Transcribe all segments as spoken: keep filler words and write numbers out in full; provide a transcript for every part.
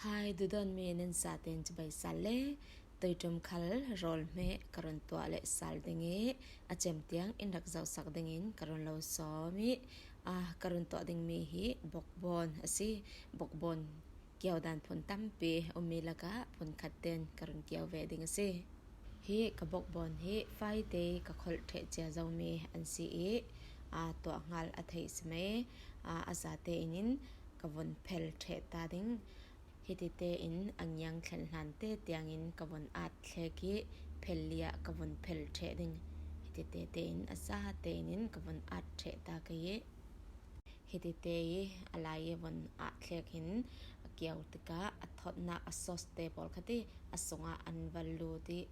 Hai, duhdawtmi nan zaten cibai sal le, tuiṭum khal rawlhmeh ka run tuah leh sal ding ih, a cem tiang in rak zohsak dingin ka run lo sawm ih, aa, ka run tuah dingmi hi bawkbawn a si. Bawkbawn kiau dan phun tampi ummi lakah phun khat ten ka run kiau ve ding a si. Hi ka bawkbawn hi faite ka kholh ṭheh cia zomi an si ih, aa, tuah hngal a theih si mei, aa, a zate in in ka vun phel ṭheh ta ding. Hitite in a ngiang thlen hlante tiangin ka vun at thlek ih phel liah ka vun phel ṭheh ding. Hitite tein a zate in in ka vun at ṭheh ta kei ih, hitite ih a lai ih vun at thlek hin a kiau tikah a thotnak a sauce te pawl khat ih a sungah an va lut ih,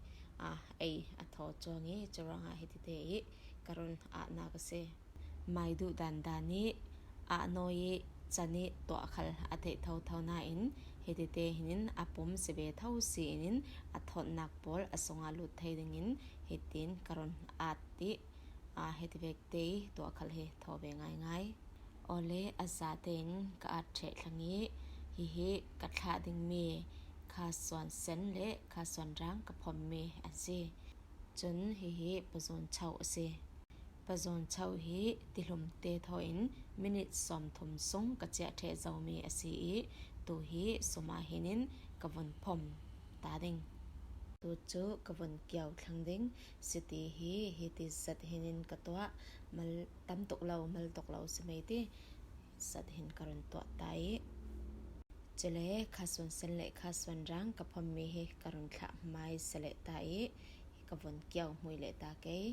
aa, ei a thaw cuang ih, curuangah hitite ih ka run atnak a si. Mai duh dandan ih, aa, nawi ih can ih tuah khal a theih thotho nain, hitite hin in a pum si ve tho si in in a thotnak pawl a sungah lut thei dingin hitin ka run at ih, aa, hitivekte ih tuah khal hi thaw ve ngaingai. Awle, a zate in ka at ṭheh thlang ih, hihi ka thlah dingmi khasuan sen le khasuan rang ka phommi an si. Cun hihi pazun choh a si. Pazun choh hi tihlumte thaw in minit sawmthum sung ka ciah ṭheh zomi a si ih, tu hi sumah hin in ka vun phom ta ding. Tu cu ka vun kiau thlang ding. Siti hi hiti zat hin in ka tuah, mal tam tuk lo, mal tuk lo si mei ti zat hin ka run tuah ta ih, cule khasuan sen le khasuan rang ka phommi hi ka run thlah hmaisa leh ta ih, ka vun kiau hmui leh ta kei.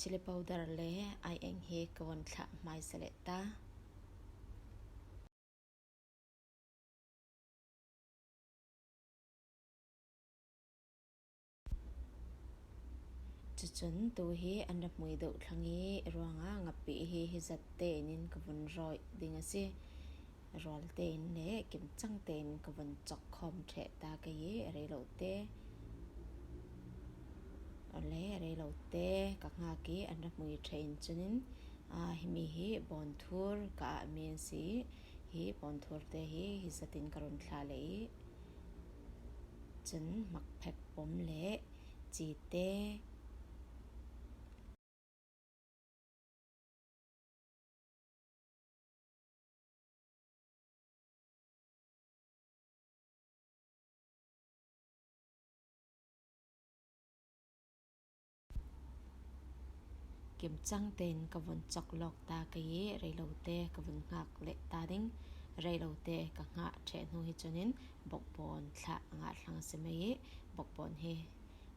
Chili powder le aieng hi ka vun thlah hmaisa leh ta. Cucun tu hi an ra hmui deuh thlang ih ruangah ngapih hi hi zat tein in ka vun rawih ding a si. Rual tein le kimcang tein ka vun cawk khawm ṭheh ta kei ih, a rei lo te, le a rei lo te ka hngak ih an ra hmui ṭheh in cun in, aa, himi hi bawnthur ka ahmi an si ih, hi bawnthur te hi hi zat in ka run thlah leh ih, cun hmakphek pom le cite, kimcang tein ka vun cawk lawk ta kei ih, rei lo te ka vun hngak leh ta ding. Rei lo te ka hngah ṭheh hnu hi cun in bawkbawn thlah a ngah thlang a si mei ih, bawkbawn hi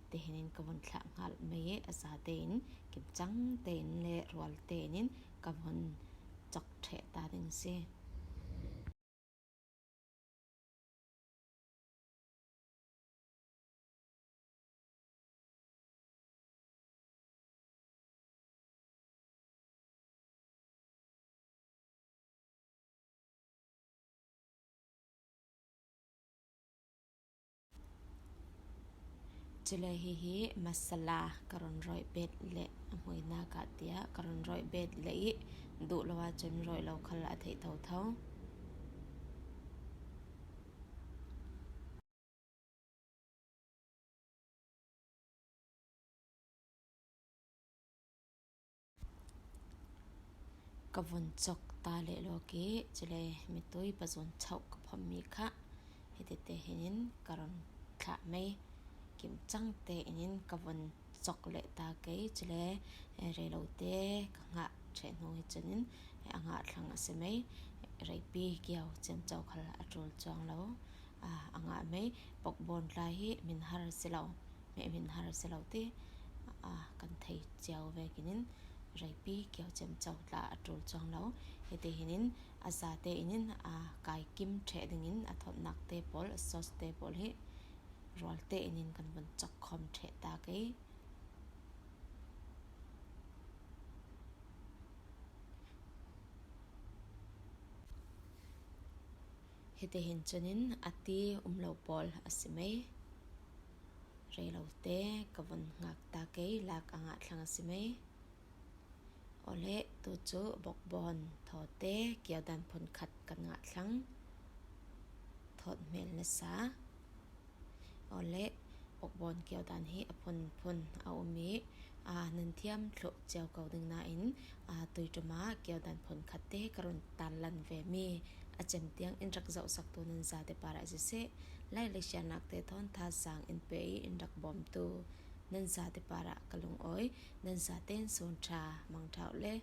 tihin in ka vun thlah hngalh mei ih, a zate in kimcang tein le rual tein in ka vun cawk ṭheh ta ding a si. Cule hihi masala ka run rawih bet le a hmuinak ah tiah ka run rawih bet le ih, duh lo ahcun rawih lo khal a theih thotho. Ka vun cawk ta leh lawk ih, cule mitui pazun choh ka phommi kha hitite hin in ka run thlah mei. Kimcang tein in ka vun cawk leh ta kei, cule, eh, rei lo te ka hngah ṭheh hnu hi cun in, eh, a ngah thlang a si mei. Reipi kiau ciamco khal a ṭul cuang lo, aa, a ngah mei. Bawkbawn tla hi minhar a si lo, meh minhar a si lo ti, aa, kan thei cio vekin in reipi kiau ciamco tla a ṭul cuang lo. Hitihin in a zate in in, aa, kai kim ṭheh dingin a thotnak te pawl, a sauce te pawl hi rual tein in kan vun cawk khawm ṭheh ta kei. Hitihin cun in a ti um lo pawl a si mei. Rei lo te ka vun hngak ta kei, lak a ngah thlang a si mei. Awle, tu cu bokbawn thawte kiodan phun khat kan ngah thlang. Thawt hmel na sa. Awle, bokbawn kiodan hi a phunphun a um i, aa, nan thiam thluh cio ko ding nain, aa, tuiṭum ah kiodan phun khat te ka run tanlan ve mi a cem tiang in rak zohsaktu nan zate parah siseh, lailei siarnak te thawn thazaang in pe i in rak bawmtu nan zate parah ka lungawi. Nan zatein sun ṭha, mangṭha uh le.